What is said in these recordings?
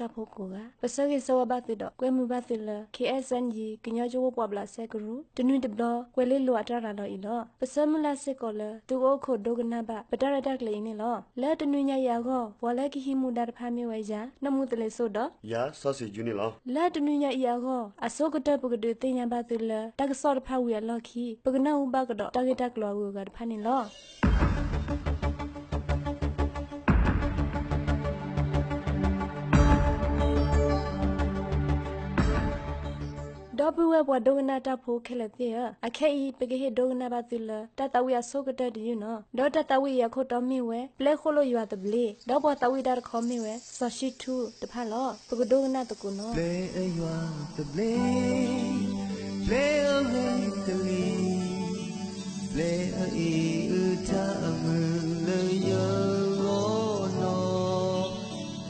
တၢ်ဖိကိးဂၤ, ပဆၢဂ့ၤဆၢဝါဘၣ်သုဒီး ကွဲမုာ်ဘၣ်သုလၢ ခ့ၣ်အဲၣ်စဲၣ်အၣ်အံၣ် ကညီကၠိဖိပှာ်ဘျးစဲကရူၢ် တနွံတဘျီ ကွဲၤလ့လိၤအတၢ်ရၤလီၤအံၤလီၤ. ပဆၢမုၢ်လၢ်စ့ၢ်ကီးလၢ သုအိၣ်ခိးဒိကနၣ်ဘၣ် ပတၢ်ရဲၣ်တၢ်ကျဲၤအံၤန့ၣ်လီၤ. လၢတနွံညါအံၤအဂီၢ် ပှၤလၢကဟံးမူဒါတဖၣ်မ့ၢ်ဝဲယၤ နီၢ်မူသလ့ၤစိဒီး ယၤ စီၤစံးယူန့ၣ်လီၤ. လၢတနွံညါအံၤအဂီၢ် အဆိကတၢၢ် ပကဒုးသ့ၣ်ညါဘၣ်သုလၢ တၢ်ကစီၣ်တဖၣ်ဝံၤအလီၢ်ခံ ပကနၢ်ဟူဘၣ်ကဒီး တၢ်ဂ့ၢ်တၢ်ကျိၤအဂုၤအဂၤတဖၣ်န့ၣ်လီၤ. ဒီပုၢ်ဝဲၢ်ပှၤဒိကနၣ်တၢ်ဖိခဲလၢာ်သ့ၣ်ဧၢ, အခဲအံၤ ပကဟ့ၣ်ဒိကနၣ်ဘၣ်သုလၢ တၢ်သးဝံၣ်အဆိကတၢၢ်တယုၢ်နီၤ, ဒီးတၢ်သးဝံၣ်အံၤအခိၣ်တီမ့ၢ်ဝဲ ပျဲဃိၣ်လိာ်ယွၤသဘျ့, ဒီးပှၤသးဝံၣ်တၢ်တခီမ့ၢ်ဝဲ စီၤၡံထူတဖၣ်လီၤ. ပကဒိကနၣ်သကိးနီၤ. ပျဲယွၤသဘျ့, ပျဲအဂ့ၤကလံၤ, ပျဲအအံၤအထါအမုာ်လၢယဂီၢ်နီၤ,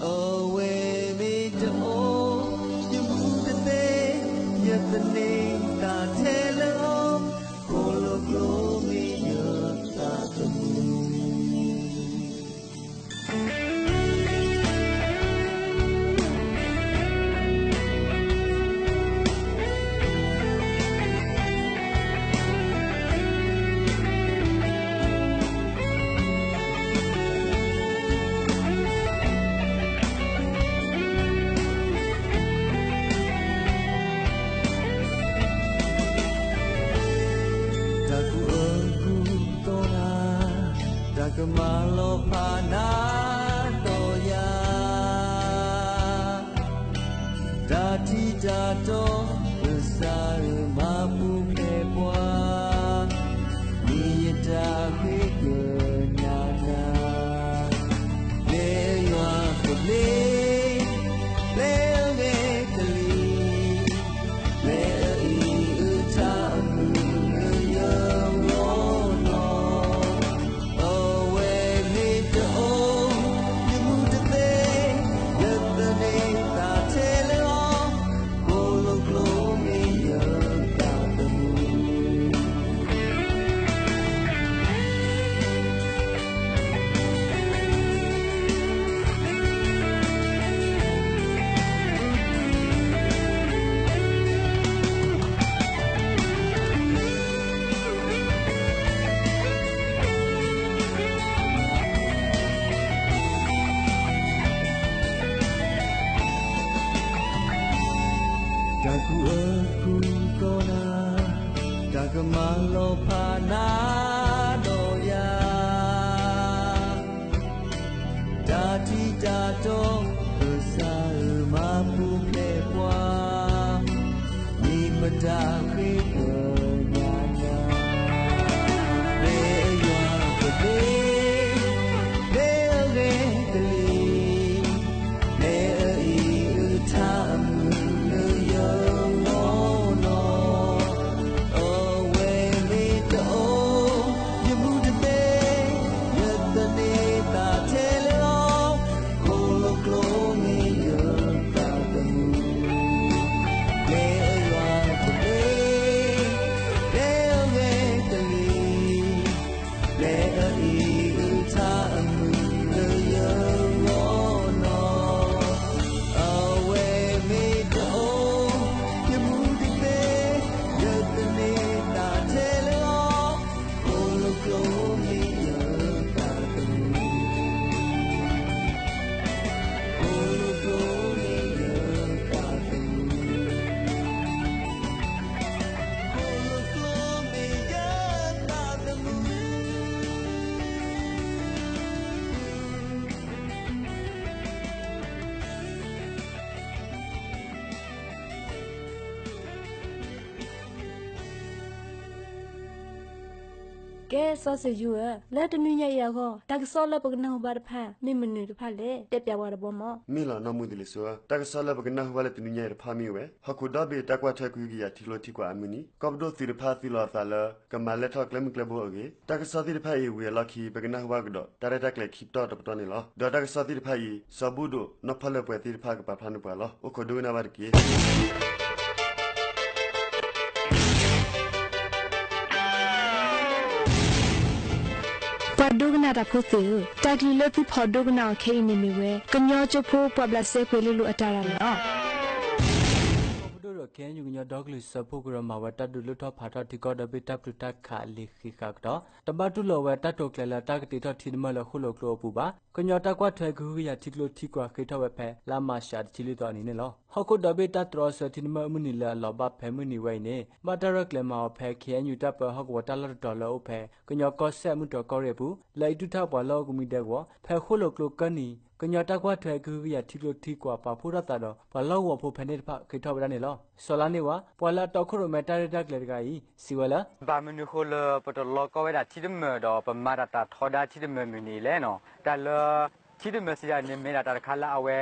အဝဲမ့ၢ်တအိၣ် ယမူတသ့, ယသန့ၤသးထဲလၢအီၤ, ဃိၣ်လိာ်ကျိမ့ၢ်ယသးသမူ. တၢ်ကူၣ်အၢကူၣ်သီနၤ, တၢ်ကမၤလီၤဖးနၤဒီးယၤ, တၢ်ထံၣ်တၢ်တီ ကစၢ်ဧၢမၤပူၤဖျဲးပှၤ, မ့ၢ်ယတၢ်ဃ့ကညးနၤ, ပျဲယွၤသဘျ့, ပျဲအဂ့ၤကလံၤ, ပျဲအအံၤအထါအမုာ်လၢယဂီၢ်နီၤ, အဝဲမ့ၢ်တအိၣ် ယမူတသ့, ယသန့ၤသးထဲလၢအီၤ, ဃိၣ်လိာ်ကျိမ့ၢ်ယသးသမူ. တၢ်ကူၣ်အၢကူၣ်သီနၤ, တၢ်ကမၤလီၤဖးနၤဒီးယၤ, တၢ်ထံၣ်တၢ်တီ ကစၢ်ဧၢမၤပူၤဖျဲးပှၤ, မ့ၢ်ပတၢ်ဃ့ကညးနၤ, ပျဲယွၤသဘျ့, ပျဲအဂ့ၤကလံၤ, ပျဲအအံၤအထါအမုာ်လၢယဂီၢ်နီၤ, အဝဲမ့ၢ်တအိၣ် ယမူတသ့, ယသန့ၤသးထဲလၢအီၤ, ဃိၣ်လိာ်ကျိမ့ၢ်ယသးသမူ, ပျဲယွၤသဘျ့, ပျဲအဂ့ၤကလံၤ, ပျဲအအံၤအထါအမုာ်လၢယဂီၢ်နီၤ, အဝဲမ့ၢ်တအိၣ် ယမူတသ့, ယသန့ၤသးထဲလၢအီၤ, ဃိၣ်လိာ်ကျိမ့ၢ်ယသးသမူ, ဃိၣ်လိာ်ကျိမ့ၢ်ယသးသမူ, ဃိၣ်လိာ်ကျိမ့ၢ်ယသးသမူ. ကဲ စီၤစံးယူဧၢ, လၢတနွံညါအံၤအဂီၢ် တၢ်ကစီၣ်လၢပကနၢ်ဟူဘၣ်တဖၣ် မ့ၢ်မနုၤတဖၣ်လဲၣ်, တဲပၠးပှၤတဘီမး. မ့ၢ်လီၤ နီၢ်မူသလ့ၤစိဧၢ, တၢ်ကစီၣ်လၢပကနၢ်ဟူဘၣ်လၢတနွံညါအံၤတဖၣ်မ့ၢ်ဝဲ ဟီၣ်ခိၣ်ဒီဘ့ၣ်တၢ်ကွၢ်ထွဲကွံကယၤထံကျိထံကွာ်အမုၢ်နံၤ, ကီၢ်ပဒိၣ်သုးတဖၣ်သုးလီၤအသးလၢ ကမၤလဲၢ်ထီၣ်ကျဲမုၢ်ကျဲဘိအဂ့ၢ်, တၢ်ကစီၣ်သ့ၣ်တဖၣ်အံၤဝံၤအလီၢ်ခံ ပကနၢ်ဟူဘၣ်ကဒီး တၢ်ရဲၣ်တၢ်ကျဲၤခံပတီၢ်တပတီၢ်န့ၣ်လီၤ. ဒီးတၢ်ကစီၣ်သ့ၣ်တဖၣ်အံၤ စီၤဘူၣ်ဒိၣ် နီၢ်ဖီၣ်လၢပှဲၤသ့ၣ်တဖၣ်ကပာ်ဖျါန့ၢ်ပှၤလီၤ. အိၣ်ခိးဒိကနၣ်ဘၣ်တက့ၢ်. ဒိကနၣ်တၢ်ဖိသ့ၣ်ဧၢ, တၢ်ကလုၢ်လၢသုဖီၣ်ဒိကနၣ်အီၤခဲအံၤန့ၣ်မ့ၢ်ဝဲ ကညီကၠိဖိပှာ်ဘျးစဲကွဲၤလ့လိၤအတၢ်ရၤလီၤလီၤ. ကီၢ်ပဒိၣ်ဒီး ခ့ၣ်အဲၣ်ယူၣ် ကညီဒီကလုာ်စၢဖှိၣ်ကရၢမၤဝဲတၢ်ဒုးလိၣ်ထီၣ်ဖးထီၣ်ထံကီၢ်ဒီဘ့ၣ်တၢ်ပတုာ်တၢ်ခးအလံာ်ဃံးဃာ်အကတီၢ် တဘၣ်တူၢ်လိာ်ဝဲတၢ်တိာ်ကျဲၤလၢတၢ်ကတ့ထီၣ်ထံတမၢၢ်လၢဃိၣ်လိာ်ကျိအပူၤဘၣ်. ကညီတၢ်ကွၢ်ထွဲကဟုကယာ်ထံကျိထံကွာ်ဃ့ထီၣ်ဝဲဖဲလါမးရှးတဆံလွံၢ်သီအနံၤန့ၣ်လီၤ. ဟီၣ်ခိၣ်ဒီဘ့ၣ်တၢ်တြီဆၢထံတမၢၢ်မုၢ်နံၤလၢအလီၤဘၣ်ဖဲမုၢ်နံၤဝဲအံၤန့ၣ် ဘၣ်တၢ်ရဲၣ်ကျဲၤမၤအီၤဖဲ ခ့ၣ်အဲၣ်ယူၣ် တၢ်ပၢဟီၣ်ကဝီၤတၢ်လီၢ်တတီၤလၢအအိၣ်ဖဲ ကညီကီၢ်စဲၣ်မုၢ်တြီၢ်ကီၢ်ရ့ၣ်အပူၤ လၢအံးတူၢ်ထီၣ်ပှၤလီၢ်အိၣ်ကမှံဒဲကဝီၤ ဖဲဃိၣ်လိာ်ကျိကၢၢ်နံၤ ကညီတၢ်ကွၢ်ထွဲကဟုကယာ်ထံကျိထံကွာ်ပာ်ဖှိၣ်ထီၣ်သးဒီး ပှၤလီၢ်ကဝီၤဖိဖဲန့ၣ်တဖၣ်ဃ့ထီၣ်ဝဲဒၣ်န့ၣ်လီၤ. စီၤလါန့ၢ်ဝါ ပှၤလၢအတီခိၣ်ရိၣ်မဲတၢ်ရဲၣ်တၢ်ကျဲၤတဂၤအံၤ စံးဝဲလၢ ဘၣ်မနုၤဃိလၢပတလီကီဝဲဒၣ်ထံတမၢၢ်ဒီး ပမၤတၢ်တၢ်ထီဒါထံတမၢၢ်မုၢ်နံၤအံၤလဲၣ်န့ၣ်, တၢ်လၢ ထံတမၢၢ်စံးဒၣ်န့ၣ် မ့ၢ်ဒၣ်တၢ်တခါလၢအဝဲ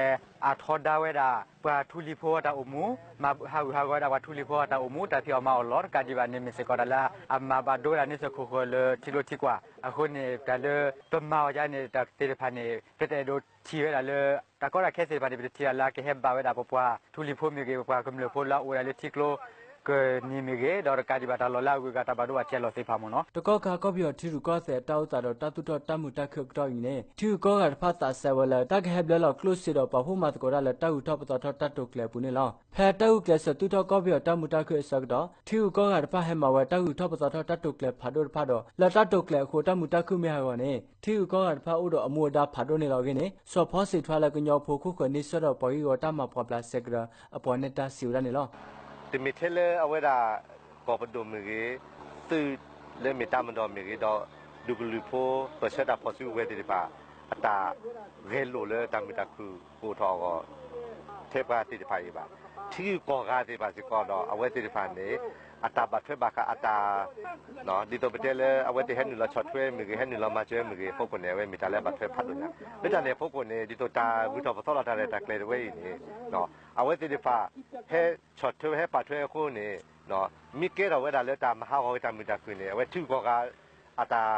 အထီဒါဝဲဒၣ် ပှၤထူလံၤဖိအတၢ်အိၣ်မူ, မၤဟးဂူာ်ဟးဂီၤဝဲဒၣ်ပှၤထူလံၤဖိအတၢ်အိၣ်မူ တၢ်ဖံးအီၣ်မၤအီၣ်လီၤ. တကးဒံးဘၣ်န့ၣ် မ့ၢ်စ့ၢ်ကီးတၢ်လၢအမၤဘၣ်ဒိဝဲဒၣ်န့ၢ်စ့ၢ်ခိၣ်ဃၢၤလၢထံကျိထံကွာ်. အဃိန့ၣ် တၢ်လၢ ပမၤအီၤဒ်န့ၣ် တၢ်သ့ၣ်တဖၣ်န့ၣ် ပတအဲၣ်ဒိးထံၣ်ဝဲဒၣ်လၢ တၢ်ကီတၢ်ခဲသ့ၣ်တဖၣ်န့ၣ် ပတထံၣ်ဒၣ်လၢအကဟဲဘၣ်ဝဲဒၣ်ပပှၤထူလံၤဖိမ့ၢ်ဂ့ၤ ပပှၤကမျၢၢ်ဖိလၢအအိၣ်ဝဲဒၣ်လၢထံကျိ ကနံၤမ့ၢ်ဂ့ၤ, ဒီးတကးဒံးဘၣ်တၢ်လီၢ်လၢအဂုၤအဂၤတၢ်ဘၣ်ဒိဘၣ်ထံးအလီၢ်သ့ၣ်တဖၣ်မ့ၢ်န့ၣ်လီၤ. တကီၢ်ခါကီၢ်ပယီၤထံရူၢ်ကီၢ်သဲးတၢ်အိၣ်သးဒီးတၢ်သူၣ်ထီၣ်တၢ်မုာ်တၢ်ခုၣ်အကတီၢ်အံၤန့ၣ် ထံဂုၤကီၢ်ဂၤတဖၣ်သးစဲဝဲလၢ တၢ်ကဟဲဘျၢလီၤကျိၣ်စ့ဒီးပာ်ဖှိၣ်မၤသကိးတၢ်လၢတၢ်ဂုၤထီၣ်ပသီထီၣ်တၢ်တိာ်ကျဲၤအပူၤန့ၣ်လီၤ. ဖဲတၢ်ဂုာ်ကျဲးစၢးသူၣ်ထီၣ်ကီၢ်ပယီၤတၢ်မုာ်တၢ်ခုၣ်အဆၢကတီၢ် ထံဂုၤကီၢ်ဂၤတဖၣ်ဟဲမၤဝဲတၢ်ဂုၤထီၣ်ပသီထီၣ်တၢ်တိာ်ကျဲၤဖးဒိၣ်တဖၣ်ဒီး လၢတၢ်တိာ်ကျဲၤအဃိတၢ်မုာ်တၢ်ခုၣ်မ့ၢ်ဟးဂီၤန့ၣ် ထံဂုၤကီၢ်ဂၤတဖၣ်အိၣ်ဒီးအမူအဒါဖးဒိၣ်န့ၣ်လီၤ. အဂ့ၢ်န့ၣ် စီၤဖီစံးထွါလၢကညီဖိခိၣ်ဃၢၤန့ဆၢၣ်ဒီးပှၤဂ့ၢ်ဝီတၢ်မၤပှာ်ဘျးစဲကရၢအပှၤနဲၣ်တၢ်စံးဝဲဒၣ်န့ၣ်လီၤ. တမ့ၢ်ထဲလၢအဝဲဒၣ် ကီၢ်ပဒိၣ်မ့ၢ်ဂ့ၤ, သုးလၢမ့ၢ်တၢ်မၤဒီးမ့ၢ်ဂ့ၤဒီး ဒူကလုာ်ဖိ ပၢၢ်ဆၢတၢ်ဖီၣ်စုကဝဲၤသ့ၣ်တဖၣ် အတၢ်ဂဲၤလိာ်လၢတၢ်မုာ်တၢ်ခုၣ်ကအိၣ်ထီၣ်အဂီၢ် ထဲပှၤသ့ၣ်တဖၣ်အံၤဘၣ်. ထံဂုၤကီၢ်ဂၤသ့ၣ်တဖၣ်စ့ၢ်ကီးဒီး အဝဲသ့ၣ်တဖၣ်န့ၣ် အတၢ်ဘၣ်ထွဲဘၣ်ဃးအတၢ် ဒ်သိးပတဲလၢအဝဲသ့ၣ်ဟဲနုာ်လီၤဆီၣ်ထွဲမ့ၢ်ဂ့ၤ ဟဲနုာ်လီၤမၤစၢၤမ့ၢ်ဂ့ၤအဖီခိၣ်န့ၣ် အဝဲမ့ၢ်တၢ်လၢအဘၣ်ထွဲဖးဒိၣ်ညါ. လၢတၢ်န့ၣ်အဖီခိၣ်န့ၣ် ဒ်သိးတၢ်ဂုၤထီၣ်ပသီထီၣ်တၢ်ရဲၣ်တၢ်ကျဲၤတဝဲအံၤန့ၣ် အဝဲသ့ၣ်တဖၣ် ဟဲဆီၣ်ထွဲဝဲဟဲပာ်ထွဲအဃိန့ၣ် မ့ၢ်ကဲထီၣ်ဝဲဒၣ်လၢတၢ်မၤဟးဂီၤက့ၤတၢ်မုာ်တၢ်ခုၣ်န့ၣ် အဝဲထံဂုၤကီၢ်ဂၤ အတၢ်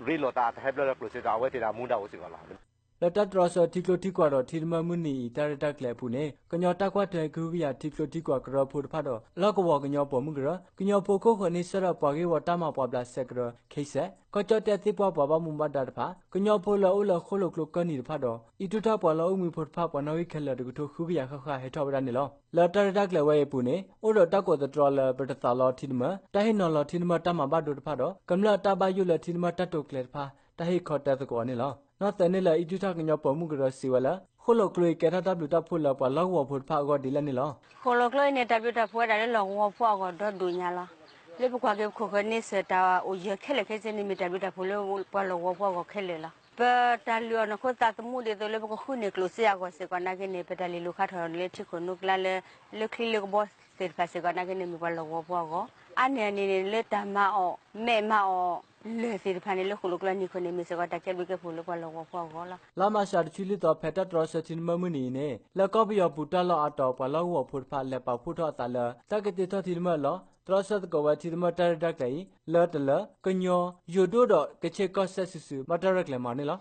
ရ့လိာ်သးအတၢ်ဟဲဘျၢလီၤကျိၣ်စ့ဒီး အဝဲသ့ၣ်ဒၣ်အမူဒါအိၣ်စ့ၢ်ကီးလီၤ. လၢတၢ်တြီဆၢထံကျိထံကွာ်ဒီးထံတမၢၢ်မုၢ်နံၤအံၤတၢ်ရဲၣ်တၢ်ကျဲၤအပူၤန့ၣ် ကညီတၢ်ကွၢ်ထွဲကဟုကယာ်ထံကျိထံကွာ်ကရၢဖိတဖၣ်ဒီး လီၢ်ကဝီၤကညီပိာ်မုၣ်ကရၢ, ကညီဖိခိၣ်ဃၢၤန့ဆၢၣ်ဒီးပှၤဂ့ၢ်ဝီတၢ်မၤပှာ်ဘျးစဲကရၢ ခ့စဲး, ကီၢ်ကၠီၣ်တဲၣ်သ့ၣ်ပှၢ်ပှၤဘၣ်မူဘၣ်ဒါတဖၣ်, ကညီဖိလၢအအိၣ်လၢဃိၣ်လိာ်ကျိကၢၢ်နံၤတဖၣ်ဒီး အံးတူၢ်ထီၣ်ပှၤလီၢ်အိၣ်မှံဖိတဖၣ်ပှၤနီၣ်ဂံၢ်ခဲလၢာ်တကထိဃုကယၤဃၣ်ဃၣ်ဟဲထီၣ်ဝဲဒၣ်န့ၣ်လီၤ. လၢတၢ်ရဲၣ်တၢ်ကျဲၤဝဲအံၤအပူၤန့ၣ် အိၣ်ဒီးတၢ်ကိးသတြီလၢပတသးလီထံတမၢၢ်, တၢ်ဟ့ၣ်နီၤလီၤထံတမၢၢ်တၢ်မၤဘၣ်ဒိတဖၣ်ဒီး ကမျၢၢ်အတၢ်ဘၣ်ယိၣ်လၢထံတမၢၢ်တၢ်တိာ်ကျဲၤတဖၣ် တၢ်ဟ့ၣ်ခီတဲသကိးအီၤန့ၣ်လီၤ. နီၢ်သဲးန့ၣ်လၢအံးတူၢ်ထီၣ်ကညီပိာ်မုၣ်ကရၢစံးဝဲလၢ ဃိၣ်လိာ်ကျိအံၤကဲထီၣ်တၢ်ဘျုးတၢ်ဖှိၣ်လၢပှၤလီၢ်ကဝီၤဖိတဖၣ်အဂီၢ်ဒ်လဲၣ်န့ၣ်လီၤ. ဃိၣ်လိာ်ကျိအံၤန့ၣ် တၢ်ဘျုးတၢ်ဖှိၣ်ဝဲဒၣ်လၢလီၢ်ကဝီၤဖိအဂီၢ်ဒီဒိၣ်ညါလီၤ. လၢပကွၢ်က့ၤပခိၣ်ဃၢၤန့ဆၢၣ်တၢ်အိၣ်ယၢၤခဲလၢာ်ခဲဆ့န့ၣ် မ့ၢ်တၢ်ဘျုးတၢ်ဖှိၣ်လၢပှၤလီၢ်ကဝီၤဖိအဂီၢ်ခဲလၢာ်လီၤ. ပတၢ်လုၢ်အီၣ်နီၢ်ခိသးသမူဒ်သိးလၢပကဃုန့ၢ်ကျိၣ်စ့အဂီၢ်စ့ၢ်ကီးနာ်က့န့ၣ် ပတၢ်လ့ၤလိာ်ခါထီၣ်လၢထံခိၣ်နူကျါလၢ လၢချံလၢကဘီသ့ၣ်တဖၣ်စ့ၢ်ကီးနာ်က့န့ၣ် မ့ၢ်ပှၤလီၢ်ကဝီၤဖိအဂီၢ်. အါန့ၢ်အန့ၣ်န့ၣ် လၢတၢ်မၤအီၣ်မဲာ်မၤအီၣ်လၢၢ်သ့ၣ်တဖၣ်န့ၣ် လၢဃိၣ်လိာ်ကျိအနံၤခိၣ်န့ၣ် မ့ၢ်စ့ၢ်ကီးတၢ်ကဲဘျုးကဲဖှိၣ်လၢပှၤလီၢ်ကဝီၤဖိအဂီၢ်လီၤ. လါမးရှးတဆံလွံၢ်သီ ဖဲတၢ်တြီဆၢထံတမၢၢ်မုၢ်နံၤအံၤန့ၣ် လၢကီၢ်ပယီၤပူၤတၢ်လီၢ်အါတီၤ ပှၤလီၢ်ကဝီၤဖိတဖၣ်လဲၤပာ်ဖှိၣ်ထီၣ်အသးလၢ တၢ်ကတ့ထီၣ်ထံတမၢၢ်အလီၢ် တြီဆၢသကိးဝဲထံတမၢၢ်တၢ်ရဲၣ်တၢ်ကျဲၤအံၤ လၢတလၢ ကညီ ယိၤဒိၣ်ဒီးကဆ့ၣ်ကီၢ်စဲၣ်စုာ်စုာ် ဘၣ်တၢ်ရဲၣ်ကျဲၤမၤန့ၣ်လီၤ.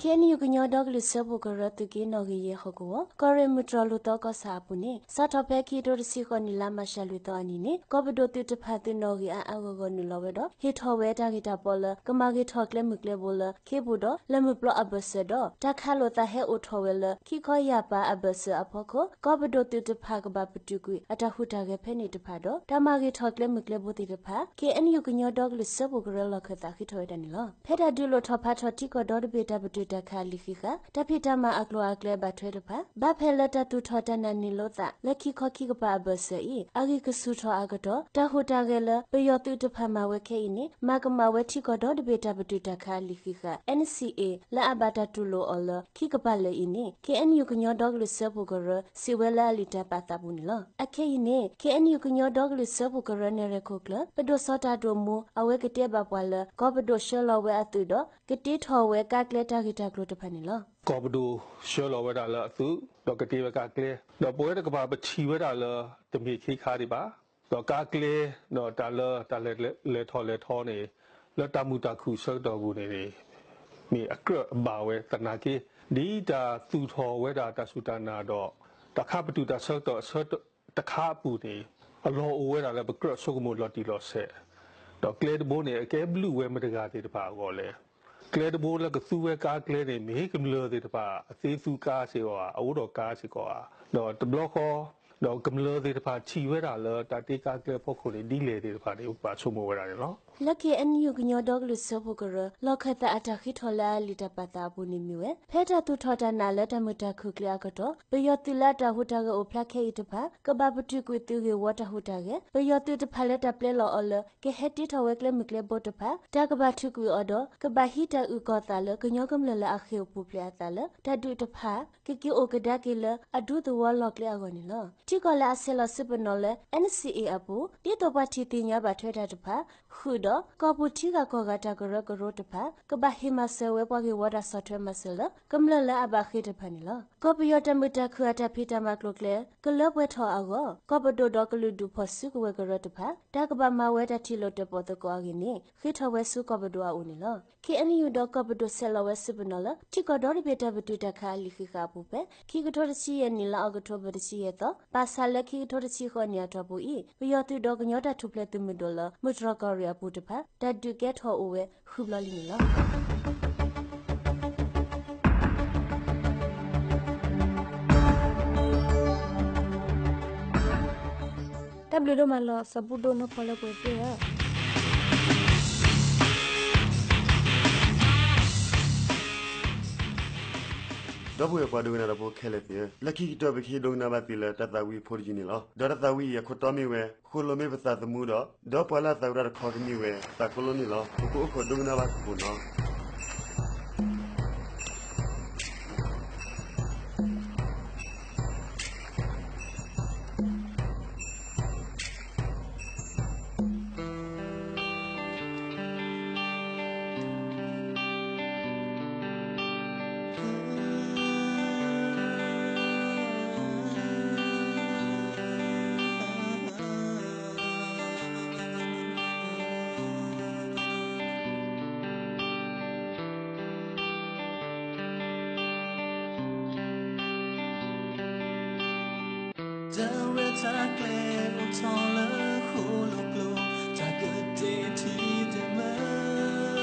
ခ့ၣ်အဲၣ်ယူၣ် ကညီဒီကလုာ်စၢဖှိၣ်ကရၢသုးက့နီၣ်ဂံၢ်ယဲၢ်ဟီၣ်ကဝီၤ ကီၢ်ရ့ၣ်မုၢ်တြီၢ်လိာ်သီကီၢ်ဆၣ်အပူၤန့ၣ် စးထီၣ်ဖဲခံကထိတဆံဃိးနံၣ် လါမးရှးလွံၢ်သီအနံၤန့ၣ် ကီၢ်ပဒိၣ်သုးတဖၣ်သုးနီၣ်ဂံၢ်အါအါဂီၢ်ဂီၢ်နုာ်လီၤဝဲဒီး ဟ့ၣ်ထီၣ်ဝဲတၢ်ဂ့ၢ်တၢ်ပီလၢ ကမၤဂ့ၤထီၣ်ကျဲမုၢ်ကျဲဘိလၢ ခ့ပူၤဒီး လၢမုၢ်ပျီအဘၢၣ်စၢၤဒီး တၢ်ခးလိာ်သးဟဲအိၣ်ထီၣ်ဝဲလၢ ခံခီယၢ်ပၤအဘၢၣ်စၢၤအဖီခိၣ် ကီၢ်ပဒိၣ်သုးတဖၣ်ကဘၣ်ပတုာ်ကွံာ် အတၢ်ဟူးတၢ်ဂဲၤဖဲန့ၣ်တဖၣ်ဒီး တၢ်မၤဂ့ၤထီၣ်ကျဲမုၢ်ကျဲဘိသ့ၣ်တဖၣ် ခ့ၣ်အဲၣ်ယူၣ် ကညီဒီကလုာ်စၢဖှိၣ်ကရၢလီၢ်ခၢၣ်သးဃ့ထီၣ်ဝဲဒၣ်န့ၣ်လီၤ. ဖဲတၢ်ဒုးလိာ်ထီၣ်ဖးထီၣ်ထံကီၢ်ဒီတဘ့ၣ်တၢ်ပတုာ်တၢ်ခးအလံာ်ဃံးဃာ် တၢ်ဖံးတၢ်မၤအကျိၤအကျဲဘၣ်ထွဲတဖၣ် ဘၣ်ဖဲလၢတၢ်သူၣ်ထီၣ်တၢ်နာ်န့ၢ်လိာ်သးလၢခံခီခံကပၤအဘၢၣ်စၢၤအံၤ အဂံၢ်ကဆူၣ်ထီၣ်အကတီၢ် တၢ်ဟူးတၢ်ဂဲၤလၢပယီၤသုးတဖၣ်မၤဝဲခဲအံၤန့ၣ် မၤကမၣ်ဝဲထံကီၢ်ဒီတဘ့ၣ်တၢ်ပတုာ်တၢ်ခးအလံာ်ဃံးဃာ် NCA လၢအဘၣ်တၢ်တူၢ်လိာ်အီၤလၢခံကပၤလၢာ်အံၤန့ၣ် ခ့ၣ်အဲၣ်ယူၣ်ကညီဒီကလုာ်စၢဖှိၣ်ကရၢ စံးဝဲလၢအလံာ်တၢ်ပာ်သးပူၤန့ၣ်လီၤ. အခဲအံၤန့ၣ် ခ့ၣ်အဲၣ်ယူၣ်ကညီဒီကလုာ်စၢဖှိၣ်ကရၢနဲၣ်ရွဲၣ်ခိၣ်ကျၢၢ် ပဒိၣ်စီၤတၢ်ဒိၣ်မူ အဝဲကတဲဘၣ်ပှၤလၢ ကီၢ်ပဒိၣ်ဆှၢလီၤဝဲအသုးဒီး ကတ့ထီၣ်ဝဲကါကျဲတၢ်ဂ့ၢ်တၢ်ကျိၤတဖၣ်န့ၣ်လီၤ. ကီၢ်ပဒိၣ်ဆှၢလီၤဝဲဒၣ်လၢအသုး ဒီးကတ့ဝဲကါကျဲ ဒီးပဝဲတကပၤပထံၣ်ဝဲဒၣ်လၢ တမ့ၢ်ခ့ခါဒံးဘၣ် ဒီးကါကျဲ ဒီးတၢ်လၢတၢ်လဲၤထီၣ်လဲၤထီန့ၣ် လၢတၢ်မုာ်တၢ်ခုၣ်ဆၢကတီၢ်ပူၤန့ၣ်န့ၣ် မ့ၢ်အကြၢးအဘၣ်ဝဲသနာ်က့ ဒ်တၢ်သူၣ်ထီၣ်ဝဲဒၣ်တၢ်စူၢ်တၢ်နာ်ဒီး တၢ်ခးပတုာ်တၢ်ဆၢကတီၢ်အဆၢတခါအပူၤန့ၣ် အလီၢ်အိၣ်ဝဲဒၣ်လၢပကြၢးဆိကမိၣ်လီၤတံၢ်လီၤဆဲး, ဒီးကျဲတဘိန့ၣ် အကဲဘျုးဝဲမတဂၤသ့ၣ်တဖၣ်အဂီၢ်လဲၣ်. ကျဲတဘိလၢကသူဝဲကါကျဲန့ၣ် မ့ၢ်ကမျၢၢ်သ့ၣ်တဖၣ်အသ့သူကါစ့ၢ်ကီးဧါ, အအိၣ်ဒီးကါစ့ၢ်ကီးဧါ, ဒီးတဘျီဃီ ဒီးကမျၢၢ်သ့ၣ်တဖၣ်ထံၣ်ဝဲဒၣ်လၢတၢ်တ့ကါကျဲဖီခိၣ်န့ၣ် ဒ်လဲၣ်သ့ၣ်တဖၣ်န့ၣ် ပဘၣ်ဆိကမိၣ်ဝဲဒၣ်န့ၣ်လီၤ. လၢ ခ့ၣ်အဲၣ်ယူၣ် ကညီဒီကလုာ်စၢဖှိၣ်ကရၢ လီၢ်ခၢၣ်သးအတၢ်ဃ့ထီၣ်လၢအလံာ်တၢ်ပာ်သးအပူၤန့ၣ်မ့ၢ်ဝဲ ဖဲတၢ်သူၣ်ထီၣ်တၢ်နာ်လၢတၢ်မုာ်တၢ်ခုၣ်ကျဲအကတီၢ် ပယီၤသုးလၢအတၢ်ဟူးတၢ်ဂဲၤအိၣ်ဖျါခဲအံၤတဖၣ် ကဘၣ်ပတုာ်ကွံာ်သုးဂ့ၢ်ဝီတၢ်ဟူးတၢ်ဂဲၤ, ပယီၤသုးတဖၣ်လၢတၢ်ပျဲလီၤအီၤလၢ ကဟဲတ့ထီၣ်ဝဲကျဲမုၢ်ကျဲဘိတဖၣ် တၢ်ကဘၣ်ထုးကွံာ်အီၤဒီး ကဘၣ်ဟံးတၢ်အုၣ်ကီၤသးလၢ ကညီကမျၢၢ်လၢအဃ့ၢ်အိၣ်ပူၤဖျဲးအသးလၢ တၢ်ဒုးတဖၣ် ကက့ၤအိၣ်ကဒါက့ၤလၢအဒူသဝီလီၢ်ကျဲအဂီၢ်န့ၣ်လီၤ. ထံကီၢ်လၢအဆဲးလီၤစုပနီၣ်လၢ NCA အပူၤ ဒ်သိးပှၤထံၣ်သ့ၣ်ညါဘၣ်ထွဲတၢ်တဖၣ် ဃုာ်ဒီး ကီၢ်ပူၤထံဂၤကီၢ်ဂၤတၢ်ကရၢကရိတဖၣ် ကဘၣ်ဟ့ၣ်မၤစၢၤဝဲပှၤဂ့ၢ်ဝီတၢ်ဆီၣ်ထွဲမၤစၢၤလၢ ကမျၢၢ်လၢအဘၣ်ဃ့ၢ်တဖၣ်န့ၣ်လီၤ. ကီၢ်ပယီၤတၢ်မုာ်တၢ်ခုၣ်အတၢ်ဖံးတၢ်မၤကျိၤကျဲ ကလၢပှဲၤထီၣ်အဂီၢ် ကီၢ်ပဒိၣ်ဒီးကလုာ်ဒူၣ်ဖီၣ်စုကဝဲၤကရၢတဖၣ် တၢ်ကဘၣ်မၤဝဲတၢ်ထံၣ်လိာ်တၢၣ်ပီၣ်သကိးအဂ့ၢ်န့ၣ် ဃ့ထီၣ်ဝဲဆူကီၢ်ပဒိၣ်အအိၣ်န့ၣ်လီၤ. ခ့ၣ်အဲၣ်ယူၣ် ဒီးကီၢ်ပဒိၣ်ဆဲးလီၤဝဲစုပနီၣ်လၢ ထံကီၢ်ဒီတဘ့ၣ်တၢ်ပတုာ်တၢ်ခးအလံာ်ဃံးဃာ်အပူၤဖဲ ခံကထိတဆံယဲၢ်နံၣ် လါအီးကထိဘၢၣ်တဆံယဲၢ်သီ ဘၣ်ဆၣ်လၢခံကထိတဆံဃိးနံၣ်အတီၢ်ပူၤအံၤ ပယီၤသုးဒီးကညီတၢ်ထူၣ်ဖျဲးသုးမုၢ်ဒိၣ်လၢ မုၢ်တြီၢ်ကီၢ်ရ့ၣ်အပူၤတဖၣ် တၢ်ဒုးကဲထီၣ်အိၣ်ဝဲဃုဘျီလံန့ၣ်လီၤ. တၢ်ဘျုးဒိၣ်မးလီၤ စီၤဘူၣ်ဒိၣ်နီၢ်ဖီလၢပှဲၤသ့ၣ်ဧၢ ဒီပုၢ်ဝဲၢ်ပှၤဒိကနၣ်တၢ်ဖိခဲလၢာ်သ့ၣ်ဧၢ, လၢခံကတၢၢ်ပကဟ့ၣ်ဒိကနၣ်ဘၣ်သုလၢတၢ်သးဝံၣ်ဖိတယုၢ်န့ၣ်လီၤ. ဒီးတၢ်သးဝံၣ်အံၤအခိၣ်တီမ့ၢ်ဝဲ ဃိၣ်လိာ်မ့ၢ်ပသးသမူဒီး ဒီးပှၤလၢအသးဝံၣ်တၢ်တခီကမ့ၢ်ဝဲ သးကိးလိန့ၣ်လီၤ. ပကအိၣ်ခိးဒိကနၣ်ဘၣ်ကပူၤနီၤ. တၢ်ရဲၣ်တၢ်ကျဲၤအိၣ်ထီၣ်လၢဃိၣ်လိာ်ကျိာ် တၢ်က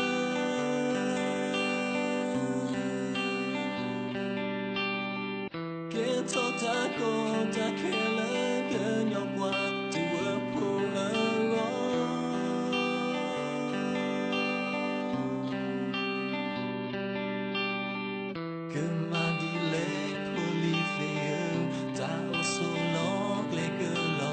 တဲာ်ထံတမၢ ကဲထီၣ်တၢ်ကီတၢ်ခဲလၢကညီကွၢ်ဒံးဝဲဖိလၢအဂီၢ် ကမၤဒ်လဲၣ်ဖိလံၤသ့ၣ်ဧၢ, တၢ်အိၣ်ဆိးလီၤကျဲကလီၤဘျၢ ထံကစၢ်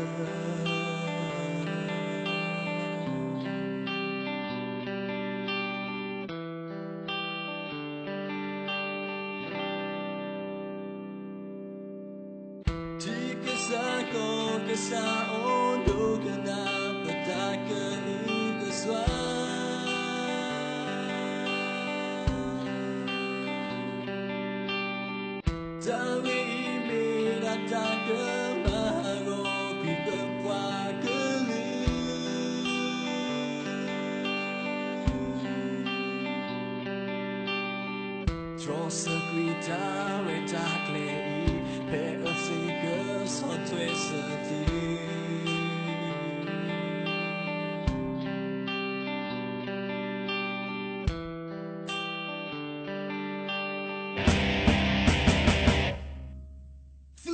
ကီၢ်ကစၢ်အိၣ်ဒိကနၣ် ပတၢ်ကအုကစွါ တၢ်ဂ့ၢ်အံၤမ့ၢ်ဒၣ်တၢ်ကမၣ်ဟးဂီၤကွံာ်ပပှၤကလုာ် တြီဆၢကွံာ်တၢ်ရဲၣ်တၢ်ကျဲၤအံၤ ဖဲအသ့ၣ်ကဆီၣ်ထွဲစၢၤသု သ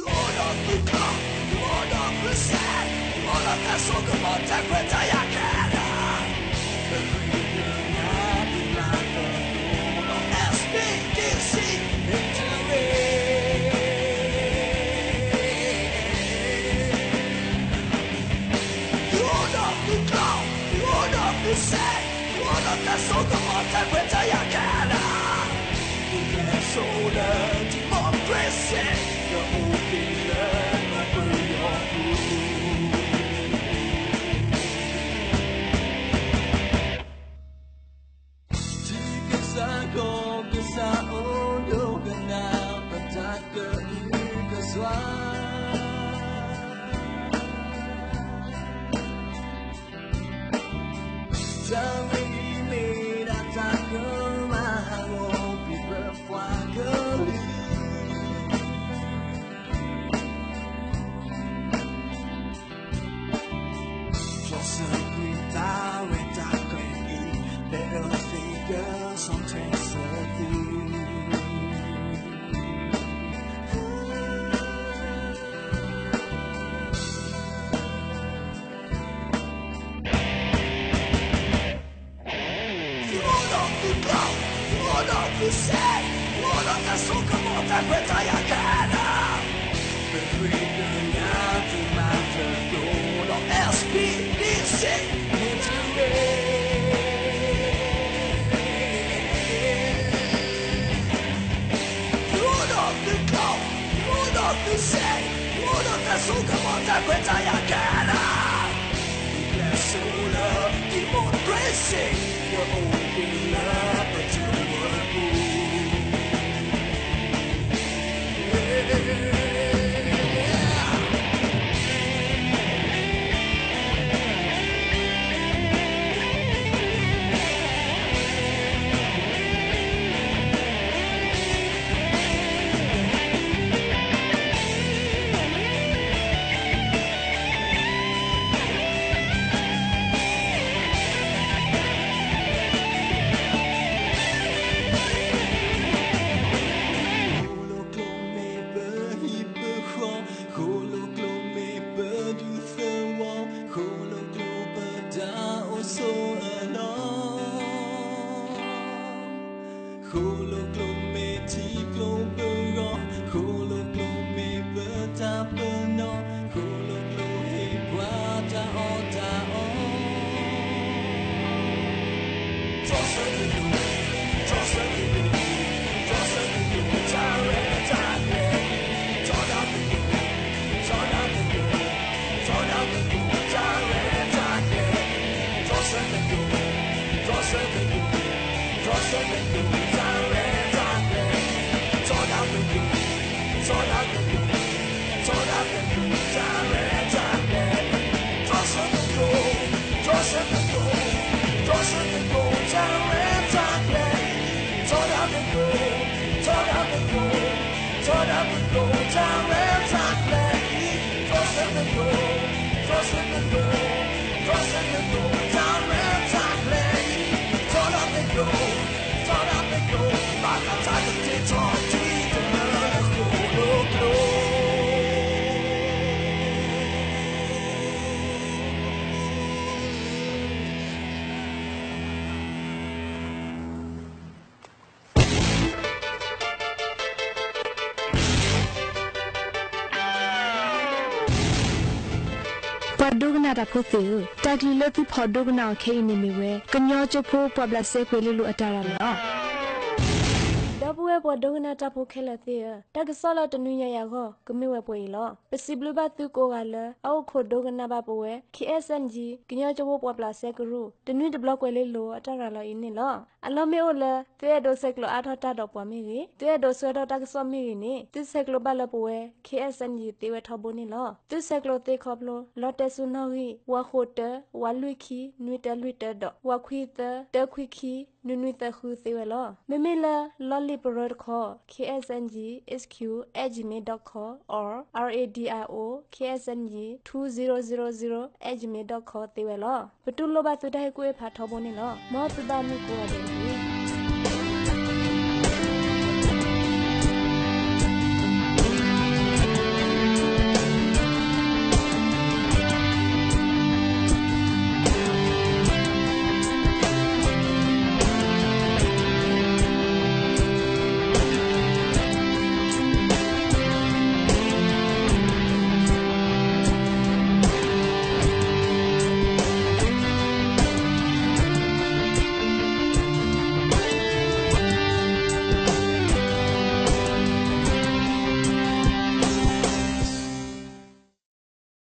ုအိၣ်ဒီးသုကျိာ်, သုအိၣ်ဒီးသုစဲး, သုအိၣ်ဒီးတၢ်စိကမီၤ တၢ်ခွဲးတၢ်ယာ်ခဲလၢာ်, သုအိၣ်ဒီးသုကျိာ်, သုအိၣ်ဒီးသုစဲး, သုအိၣ်ဒီးတၢ်စိကမီၤ တၢ်ခွဲးတၢ်ယာ်ခဲလၢာ် သုကဲဆိလၢ democracy ကအိၣ်က့ၤလၢပပယီၤပူၤ ထံကစၢ်ကီၢ်ကစၢ်အိၣ်ဒိကနၣ် ပတၢ်ကအုကစွါ တၢ်ဂ့ၢ်အံၤမ့ၢ်ဒၣ်တၢ်ကမၣ်ဟးဂီၤကွံာ်ပပှၤကလုာ် တၢ်ဆိကမိၣ်တၢ်ခွဲးတၢ်ယာ်ခဲလၢာ်, ပဃ့ကညးသုမၤသကိးဒီး S P D C န့ၣ်တဂ့ၤ. ဃိဒီးသုကျိာ်, ဃိဒီးသုစ့, ဃိဒီးတၢ်ဆိကမိၣ်တၢ်ခွဲးတၢ်ယာ်ခဲလၢာ်, သုကျဲးစၢးလၢ democracy ကအိၣ်က့ၤလၢပထံပကီၢ်ပူၤ. Close me, but he put on. ဃိၣ်လိၣ်ကျိမ့ၢ်ပဒုးသဝီ, ဃိၣ်လိၣ်ကျိပတၢ်အိၣ်ဆိးအလီၢ်, ဃိၣ်လိၣ်ကျိမ့ၢ်ထံကျိပဂီၢ်, ဃိၣ်လိၣ်ကျိမ့ၢ်ပတၢ်ပနီၣ်, ဃိၣ်လိၣ်ကျိဟ့ၣ်ပှၤတၢ်အီၣ်တၢ်အီ ပှၤဒိကနၣ်တၢ်ဖိသ့ၣ်ဧၢ, တၢ်ကလုၢ်လၢသုဖီၣ်ဒိကနၣ်အီၤခဲအံၤန့ၣ်မ့ၢ်ဝဲ ကညီကၠိဖိပှာ်ဘျးစဲကွဲၤလ့လိၤအတၢ်ရၤလီၤ. ဒီပုၢ်ဝဲၢ်ပှၤဒိကနၣ်တၢ်ဖိခဲလၢာ်သ့ၣ်ဧၢ, တၢ်ကစီၣ်လၢတနွံညါအံၤအဂီၢ် ကမ့ၢ်ဝဲပှဲၤအံၤလီၤ. ပစံးဘျုးဘၣ်သုကိးဂၤလၢ အအိၣ်ခိးဒိကနၣ်ဘၣ်ပဝဲ K S N G ကညီကၠိဖိပှာ်ဘျးစဲကရူၢ် တနွံတဘျီကွဲၤလ့လိၤအတၢ်ရၤလီၤအံၤန့ၣ်လီၤ. အလီၢ်မ့ၢ်အိၣ်လၢ သုအဲၣ်ဒိးဆဲးကျိးအါထီၣ်တၢ်ဒီးပှၤမ့ၢ်ဂ့ၤ, သုအဲၣ်ဒိးဆှၢထီၣ်တၢ်ကစီၣ်မ့ၢ်ဂ့ၤန့ၣ် သုဆဲးကျိးဘၣ်လၢပဝဲ K S N G သ့ဝဲထီဘိန့ၣ်လီၤ. သုဆဲးကျိးသ့ခီဖျိ လီတဲစိနီၣ်ဂံၢ် ဝၤဃိးတၢ ဝၤလွံၢ်ခံ နွံတၢလွံၢ်တၢဒီး ဝၤခွံသၢ တၢခွံခံ နွံနွံသၢဃုသ့ဝဲလီၤ. မ့မ့ၢ်လၢလီၢ်လံာ်ပရၢတခီ K S N G H Q at gmail dot com or R A D I O K S N G two zero zero zero at gmail dot com သ့ဝဲလီၤ. ပတူၢ်လိာ်ဘၣ်သုတၢ်ဟ့ၣ်ကူၣ်ဟ့ၣ်ဖးထီဘိန့ၣ်လီၤ. မ်သုဘၣ်မုၢ်ကိးဂၤဒဲးတက့ၢ်.